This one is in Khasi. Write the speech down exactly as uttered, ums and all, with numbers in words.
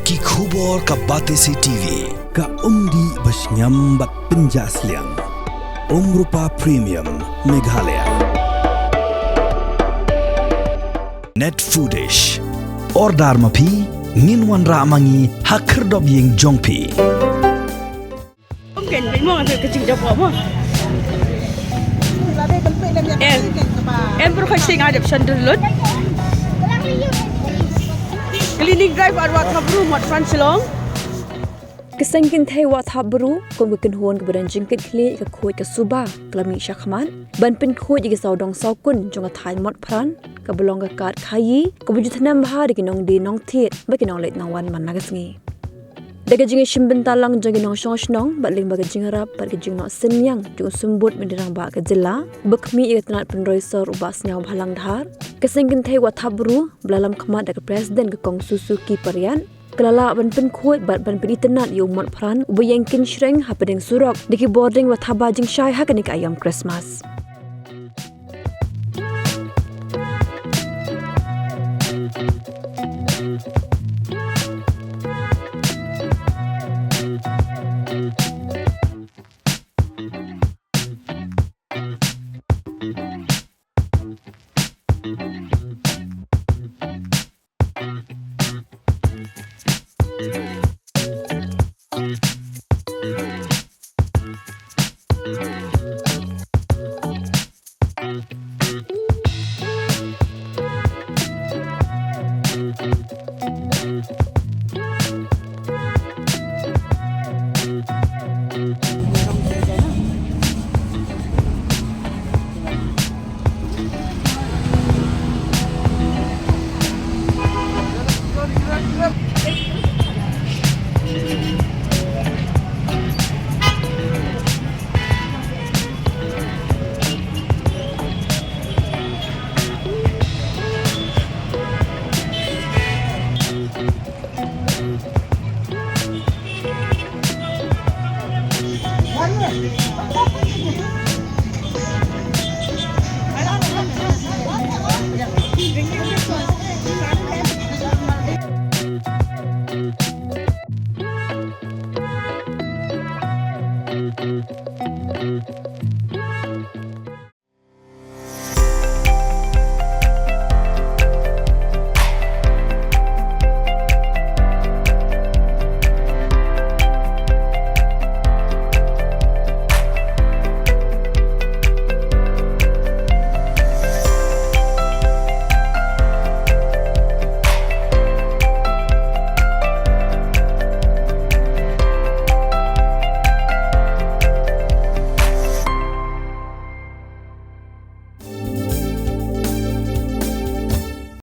Ki khubor ka Batesi T V. Ka umdih ba shngiam bad pynjah sliang. Umrupa Premium Meghalaya. Net Foodish. Order ma phi, ngin wanrah ma ngi ha khyrdop ïing jong phi. Ken ken mo ngan ka jingjop mo. Em, em bro, khoi sting adep shandul lut. Cleaning drive ar Wahthapbru, Motphran, Shillong. Ka seng kynthei Wahthapbru kum ka kynhun kaba don jingkitkhlieh ïa ka khuid ka suba ka la mih shakhmat ban pynkhuid ïa ki sawdong sawkun jong ka thaiñ Motphran kaba long ka kad khaïi kaba ju thnam bha da ki nongdie nongthied bad ki nongleit nongwan man la ka sngi. Da ka jingïashim bynta lang jong ki nongshong shnong bad lyngba ka jingïarap bad ka jingnoh synñiang jong u Symbud Mynder Rangbah ka jylla ba khmih ïa ka tnat pynroi sor u Bah Sniawbhalang Dhar, ka seng kynthei Wahthapbru ba la lam khmat da ka President ka Kong Suzuki Pariat, ka la lah ban pynkhuid bad ban pynitynnad ïa u Motphran uba ïeng kynshreñ hapdeng surok da ki bording ba thaba jingshai ha kane ka aïom Christmas.